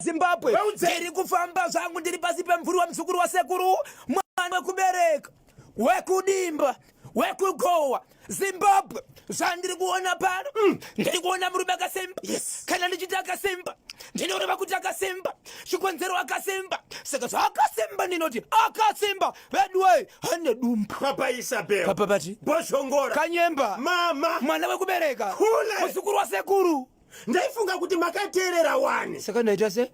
Zimbabwe. Vaudze. Ndiri kufamba zvangu ndiri pasi pemvuri wemuzukuru wasekuru, mwana wekubereka, wekudimba, wekugowa. Zimbabwe, zvandiri kuona pano, ndiri kuona murume akasimba. Yes. Kana ndichiti akasimba, ndinoreva kuti akasimba. Chikonzero akasimba. Saka zvaakasimba ndinoti akasimba. Veduwe, ane dumbu. Papa Isabel. Papa pati. Bozhongora. Kanyemba. Mama. Mwana wekubereka. Kule. Muzukuru wasekuru. Ndaifunga kuti makateerera wani. Saka ndaita se?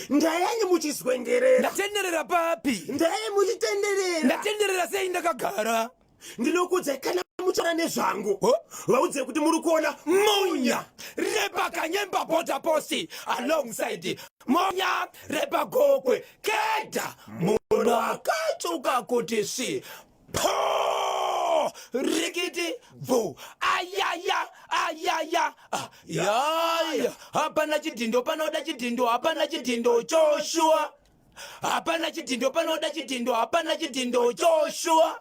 Ndayange muchizwengerera. Ndatenderera papi? Ndaye muchitenderera. Ndatenderera sei ndakagara? Ndinokuudzai kana muchara nezvangu. Oh. Vaudzei kuti muri kuona Munya repaKanyemba border post alongside Munya repaGokwe Keda munhu akatsvuka kuti svi po rikiti bvu ayaya ayaya ah, yaya hapana chidhindo panoda chidhindo hapana chidhindo Joshua hapana chidhindo panoda chidhindo hapana chidhindo Joshua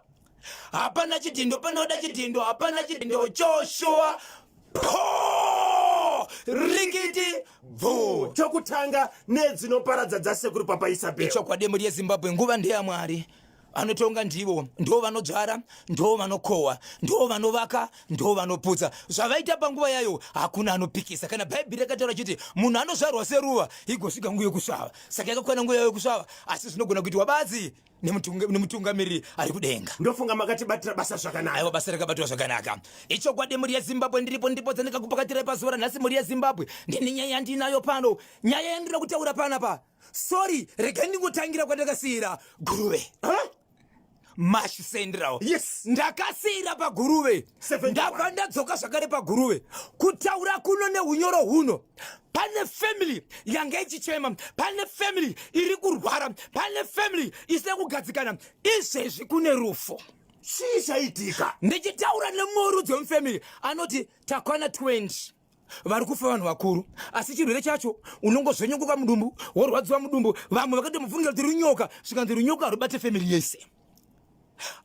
hapana chidhindo panoda chidhindo hapana chidhindo Joshua po rikiti bvu. Chokutanga nedzinoparadza dzasekuru Papa Isabel. Chokwadi mhuri yeZimbabwe, nguva ndeyaMwari. Anotonga ndivo, ndo vanodzvara, ndo vanokohwa, ndo vanovaka, ndo vanoputsa. Zvavaita panguva yayo hakuna anopikisa. Kana Bhaibheri rakataura chiti munhu anozvarwa seruva, igosvika nguva yekusvava. Saka yakakwana nguva yayo yekusvava, asi zvinogona kuitwa badzi nemutungamiriri ari kudenga. Ndofunga makatibatira basa zvakanaka. Aiwa, basa rakabatwa zvakanaka. Ichokwadi mhuri yeZimbabwe, ndiripo ndipo dzandikakupakatirai pazuva ranhasi. Mhuri yeZimbabwe, ndine nyaya yandinayo pano, nyaya yandinoda kutaura panapa. Sorry, regai ndingotangira kwandakasiyira Guruve. Huh? Mash Central. Yes. Ndakasiyira paGuruve. 71. Ndabva ndadzoka zvakare paGuruve. Kutaura kuno neunyoro huno, pane family yanga ichichema, pane family iri kurwara, pane family isina kugadzikana. Izvezvi kune rufu. Chii chaitika? Ndichitaura nemurudzi wemufamily anoti takwana 20 vari kufa, vanhu vakuru, asi chirwere chacho unongozvenyongoka mudumbu, worwadziwa mudumbu. Vamwe vakatomufungira kuti runyoka, zvikanzi runyoka harubate family yese.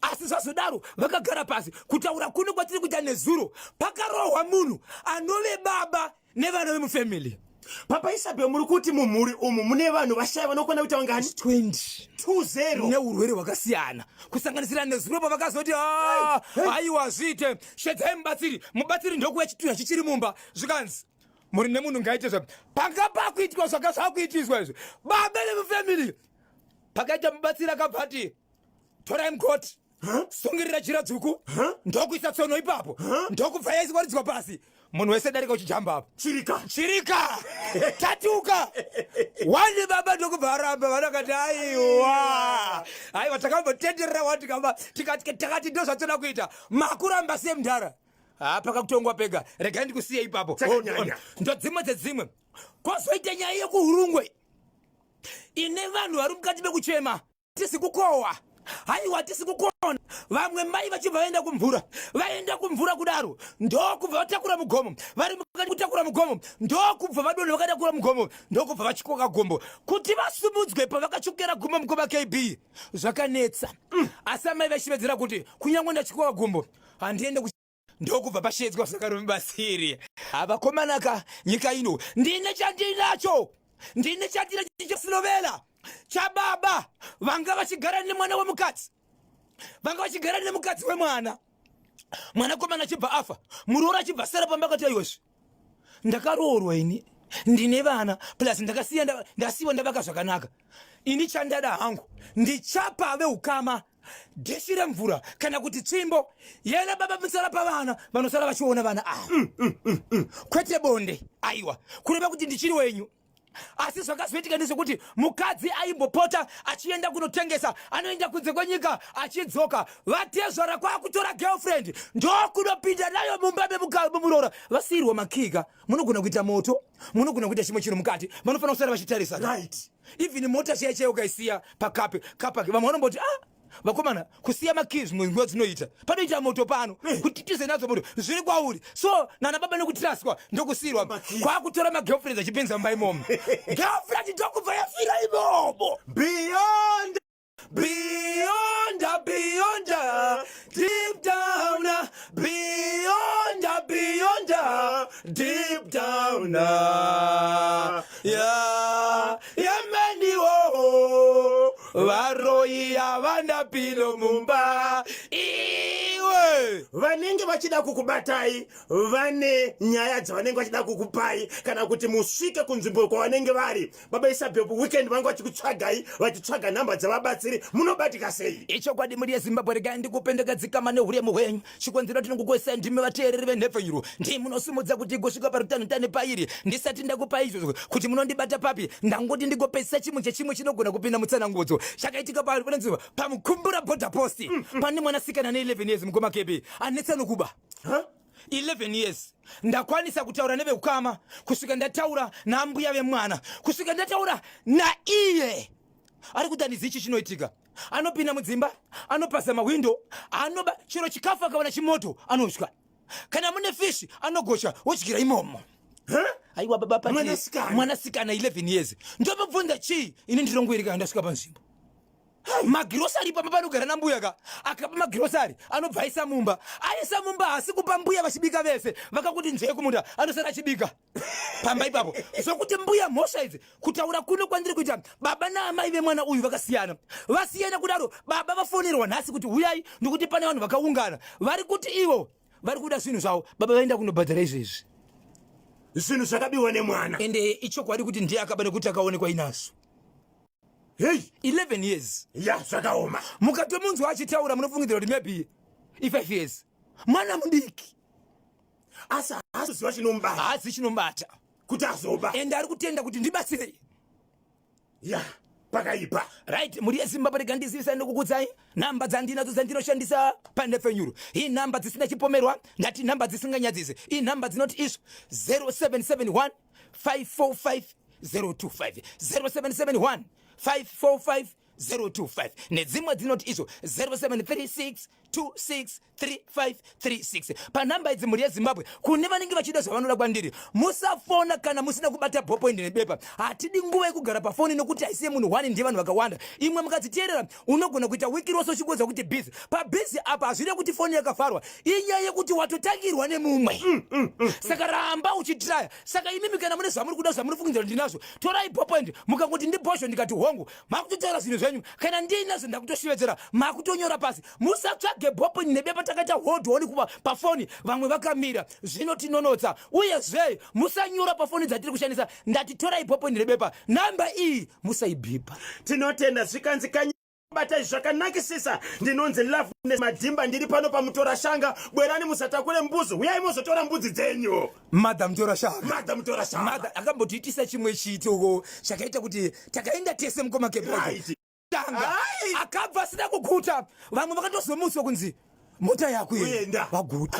Asi zvazodaro vakagara pasi. Kutaura kuno kwatiri kuita, nezuro pakarohwa munhu anove baba nevana vemufamily. Papa Isabel, muri kuti mumhuri umu mune vanhu vashaya vanokwana kuita vangani? 20. 20. Neurwere hwakasiyana, kusanganisira nezuro pavakazoti, "Ah, aiwa, zviite, shedzai mubatsiri." Mubatsiri ndokuya, chitunha chichiri mumba. Zvikanzi muri nemunhu ngaite zva panga pakuitwa zvaka zvakuitiswa izvi baba nemufamily. Pakaita mubatsiri akabva ati, "Torai mukoti, sungirira jira dzvuku, ndokuisa tsono ipapo." Ndokubva yaiswaridzwa pasi, munhu wese darika uchijamba apo. Chirika. Chirika tatuka wani. Baba ndokubva aramba. Vanakati, "Aiwa, aiwa, takambotenderera wani, tikamba tikati takati ndo zvatoda kuita, makuramba semudhara." Ha, pakakutongwa pega. Regai ndikusiye ipapo. Chakanyanya. Ndo dzimwe dzedzimwe. Kwozoita nyaya yekuHurungwe ine vanhu vari mukati mekuchema, "Tisi kukohwa, haiwa, tisi kukona." Vamwe mai vachibva vaenda kumvura. Vaenda kumvura kudaro, ndokubva vatakura mugomo. Vari mukati kutakura mugomo, ndokubva vadonha. Vakatakura mugomo, ndokubva vachikoka gombo kuti vasumudzwe. Pavakachokera gumbo, mukoma KB, zvakanetsa. Asi amai vachivedzera kuti, "Kunyange ndachikoka gumbo, handiende." Ndokubva pashedzwa zvakare mubatsiri. Havakomanaka, nyika ino ndine chandinacho, ndine chandinacho chesinovela chababa vanga vachigara nemwana wemukadzi, vanga vachigara nemukadzi wemwana. Mwanakomana achibva afa, muroora achibva sara pamba. Akati, "Aiwazve, ndakaroorwa ini, ndine vana, plus ndakasiya ndasiwa ndavaka zvakanaka. Ini chandada hangu, ndichapa veukama dhishi remvura kana kuti tsvimbo yena baba musara pavana, vanosara vachiona vana ava, kwete bonde, aiwa, kureva kuti ndichiri wenyu." Asi zvakazoitika ndezvekuti mukadzi aimbopota achienda kunotengesa, anoenda kunze kwenyika achidzoka. Vatezvara kwakutora girlfriend, ndokunopinda nayo mumba memuroora. Vasiyirwa makika, munogona kuita moto, munogona kuita chimwe chinhu mukati, vanofanira kusara vachitarisa. Even mota chaiyo chaiyo ukaisiya pakape kapaki, vamwe vanomboti, "Ah, vakomana, kusiya makii zvimwe nguva dzinoita panoita moto pano, kuti tize nadzo moto zviri kwauri." So nana baba nekutiraswa, ndokusiyirwa Makii. kwakutora magirlfriends achipinza mumba imomo. Girlfriend ndokubva yafira imomo. Beyond. Beyond, beyond, deep down, beyond, beyond, deep down. Yeah, yameniwo varoyi havana pilo mumba iwe. Vanenge vachida kukubatai vane nyaya dzavanenge vachida kukupai kana kuti musvike kunzvimbo kwavanenge vari. Baba Isabel, weekend vange vachikutsvagai, vachitsvaga nhamba dzavabatsiri, munobatika sei? Ichokwadi, muri yeZimbabwe, regai ndikupe ndakadzikama neuremu hwenyu. Chikonzero tinongokuisai ndimi vateereri venhepfenyuro, ndii munosimudza kuti igosvika parutanhutane pairi. Ndisati ndakupai izvozvo kuti munondibata papi, ndangoti ndigopedzisa chimwe chechimwe chinogona kupinda mutsanangudzo. Chakaitika panonzi paMukumbura border post, pane mwanasikana ne11 years, mukoma Kebi, anetsa nokuba. Huh? 11 years. Ndakwanisa kutaura neveukama, kusvika ndataura naambuya vemwana, kusvika ndataura naiye ari kuti handizi ichi chinoitika. Anopinda mudzimba, anopasa mahwindo, anoba chero chikafu. Akawana chimoto anodya, kana mune fishi anogosha wodyira imomo. Huh? Aiwa baba pati. Mwanasikana. Mwanasikana 11 years. Ndomubvunza chii ini? Ndirongoereka ndasvika panzvimbo, magirosari pamba panogara nambuya ka. Akapa magirosari, anobva aisa mumba, aisa mumba, haasi kupa mbuya. Vachibika vese, vakakuti nzvee kumunda, anosara achibika pamba ipapo. Zvokuti mbuya mhosva idzi, kutaura kuno kwandiri kuita, baba naamai vemwana uyu vakasiyana. Vasiyana kudaro, baba vafonerwa nhasi kuti uyai, nokuti pane vanhu vakaungana vari kuti ivo vari kuda zvinhu zvavo. Baba vaenda kunobhadhara izvezvi zvinhu zvakabiwa nemwana. Ende ichokwadi kuti ndiye akaba, nekuti akaonekwa inazvo. Hei. 11 years. Ya, zvakaoma. Mukatomunzwa achitaura, munofungidzira kuti maybe i5 years, mwana mudiki. Asi haasi chinomubata. Haasi chinomubata kuti azoba. Ende ari kutenda kuti ndibatsirei. Ya, pakaipa. Right, muri yeZimbabwe, rega ndizivisa nekukudzai nhamba dzandinadzo dzandinoshandisa panhepfenyuro. Inhamba dzisina chipomerwa, ndati nhamba dzisinganyadzisi. Inhamba dzinoti izvo: 0771 545 025, 0771 545 025, nedzimwe dzinoti izvo 0736 263536. Panhamba idzi, mhuri yeZimbabwe, kune vanenge vachida zvavanoda kwandiri, musafona kana musina kubata ballpoint nebepa. Hatidi nguva yekugara pafoni, nokuti haisiye munhu one, ndiye vanhu vakawanda. Imwe mukadziteerera, unogona kuita wiki rose uchingonzwa kuti busy. Pabusy apa hazvide kuti foni yakavharwa, inyaya yekuti watotangirwa nemumwe, saka ramba uchitraya. Saka imimi kana mune zvamuri kuda, zvamuri fungidzira kuti ndinazvo, torai ballpoint. Mukangoti ndibhosho, ndikati hongu, makutotaura zvinhu zvenyu. Kana ndiinazvo, ndakutoshevedzera, makutonyora pasi. Musatsvage ballpoint nebepa, takaita hold on kuva pafoni, vamwe vakamira, zvinotinonotsa. Uyezve musanyora pafoni dzatiri kushandisa. Ndati torai ballpoint nebepa, namba iyi musaibhipa. Tinotenda. Zvikanzi batai zvakanakisisa. Ndinonzi Loveness Madhimba, ndiri pano paMutora Shanga. Bwerani, musatakure mbuzi, uyai mozotora mbudzi dzenyu. Madha Mutora Shanga. Madha Mutora Shanga. Madha akambotiitisa chimwe chiitoko chakaita kuti takaenda tese, mukoma Kepi. Tanga akabva asina kuguta, vamwe vakatozomutswa kunzi mota yako iyi Kuenda. vaguta.